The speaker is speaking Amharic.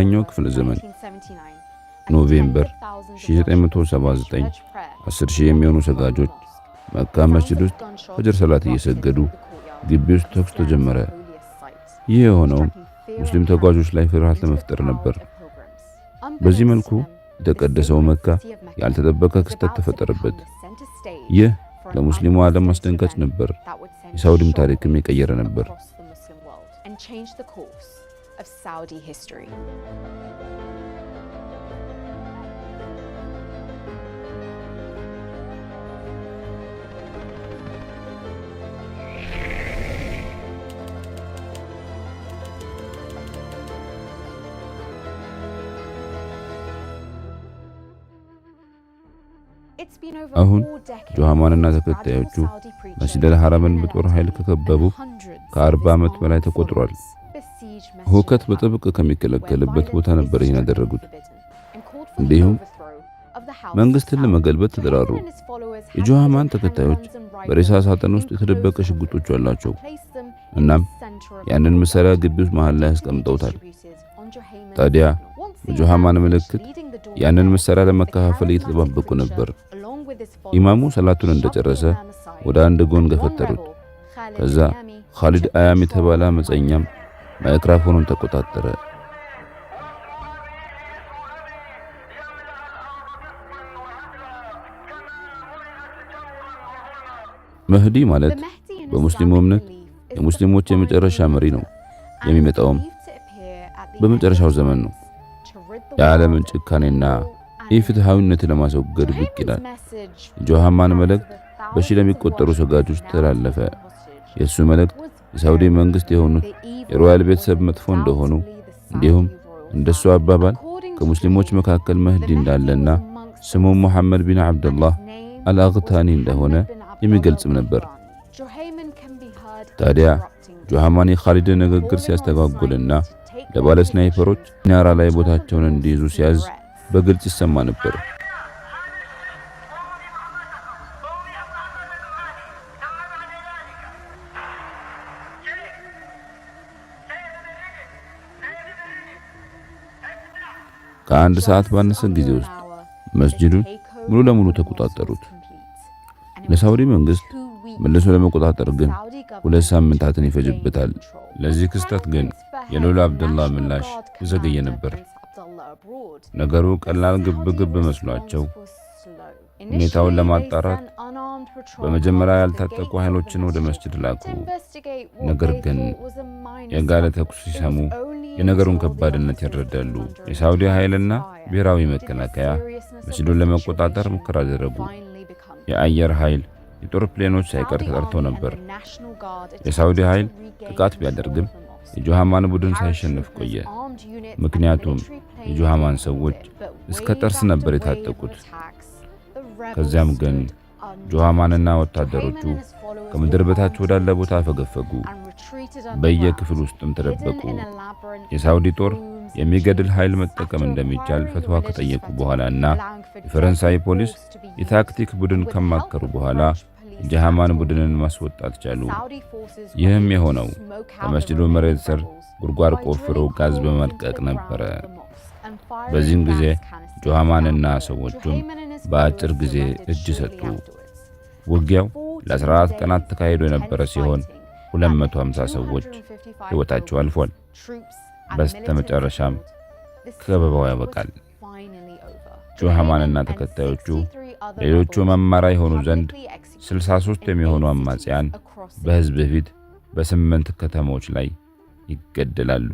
በ20ኛው ክፍለ ዘመን ኖቬምበር 1979 10,000 የሚሆኑ ሰጋጆች መካ መስጂድ ውስጥ ፈጅር ሰላት እየሰገዱ ግቢ ውስጥ ተኩስ ተጀመረ። ይህ የሆነውም ሙስሊም ተጓዦች ላይ ፍርሃት ለመፍጠር ነበር። በዚህ መልኩ የተቀደሰው መካ ያልተጠበቀ ክስተት ተፈጠረበት። ይህ ለሙስሊሙ ዓለም አስደንጋጭ ነበር። የሳውዲም ታሪክም የቀየረ ነበር። አሁን ጆሃማንና ተከታዮቹ መስጂድ አልሐራምን በጦር ኃይል ከከበቡ ከ40 ዓመት በላይ ተቆጥሯል። ሁከት በጥብቅ ከሚከለከልበት ቦታ ነበር ይህን ያደረጉት። እንዲሁም መንግስትን ለመገልበጥ ተጠራሩ። የጆሃማን ተከታዮች በሬሳ ሳጥን ውስጥ የተደበቀ ሽጉጦች አሏቸው። እናም ያንን መሳሪያ ግቢ ውስጥ መሃል ላይ አስቀምጠውታል። ታዲያ በጆሃማን ምልክት ያንን መሳሪያ ለመከፋፈል እየተጠባበቁ ነበር። ኢማሙ ሰላቱን እንደጨረሰ ወደ አንድ ጎን ገፈተሩት። ከዛ ኻሊድ አያም የተባለ አመፀኛም ማይክራፎኑን ተቆጣጠረ። መህዲ ማለት በሙስሊሙ እምነት የሙስሊሞች የመጨረሻ መሪ ነው። የሚመጣውም በመጨረሻው ዘመን ነው። የዓለምን ጭካኔና ኢፍትሐዊነት ለማስወገድ ብቅ ይላል። የጆሃማን መልእክት በሺህ ለሚቆጠሩ ሰጋጆች ተላለፈ። የእሱ መልእክት የሳውዲ መንግስት የሆኑት የሮያል ቤተሰብ መጥፎ እንደሆኑ እንዲሁም እንደሱ አባባል ከሙስሊሞች መካከል መህዲ እንዳለና ስሙም ሙሐመድ ቢን ዓብደላህ አልአግታኒ እንደሆነ የሚገልጽም ነበር። ታዲያ ጆሃማን የኻሊድን ንግግር ሲያስተጓጉልና ለባለ ስናይፐሮች ሚናራ ላይ ቦታቸውን እንዲይዙ ሲያዝ በግልጽ ይሰማ ነበር። ከአንድ ሰዓት ባነሰ ጊዜ ውስጥ መስጂዱን ሙሉ ለሙሉ ተቆጣጠሩት። ለሳውዲ መንግስት መልሶ ለመቆጣጠር ግን 2 ሳምንታትን ይፈጅበታል። ለዚህ ክስተት ግን የልዑል አብደላህ ምላሽ የዘገየ ነበር። ነገሩ ቀላል ግብግብ መስሏቸው ሁኔታውን ለማጣራት በመጀመሪያ ያልታጠቁ ኃይሎችን ወደ መስጂድ ላኩ። ነገር ግን የጋለ ተኩስ ሲሰሙ የነገሩን ከባድነት ይረዳሉ። የሳውዲ ኃይልና ብሔራዊ መከላከያ መስጂዱን ለመቆጣጠር ሙከራ አደረጉ። የአየር ኃይል የጦር ፕሌኖች ሳይቀር ተጠርቶ ነበር። የሳውዲ ኃይል ጥቃት ቢያደርግም የጆሃማን ቡድን ሳይሸነፍ ቆየ። ምክንያቱም የጆሃማን ሰዎች እስከ ጥርስ ነበር የታጠቁት። ከዚያም ግን ጆሃማንና ወታደሮቹ ከምድር በታች ወዳለ ቦታ አፈገፈጉ። በየክፍል ውስጥም ተደበቁ። የሳውዲ ጦር የሚገድል ኃይል መጠቀም እንደሚቻል ፈትዋ ከጠየቁ በኋላና የፈረንሳይ ፖሊስ የታክቲክ ቡድን ከማከሩ በኋላ የጀሃማን ቡድንን ማስወጣት ቻሉ። ይህም የሆነው ከመስጂዱ መሬት ስር ጉድጓድ ቆፍረው ጋዝ በመልቀቅ ነበረ። በዚህም ጊዜ ጆሃማንና ሰዎቹም በአጭር ጊዜ እጅ ሰጡ። ውጊያው ለ14 ቀናት ተካሂዶ የነበረ ሲሆን 250 ሰዎች ሕይወታቸው አልፏል። በስተመጨረሻም ከበባው ያበቃል። ጆሃማንና ተከታዮቹ ሌሎቹ መማሪያ የሆኑ ዘንድ 63 የሚሆኑ አማጽያን በሕዝብ ፊት በ8 ከተሞች ላይ ይገደላሉ።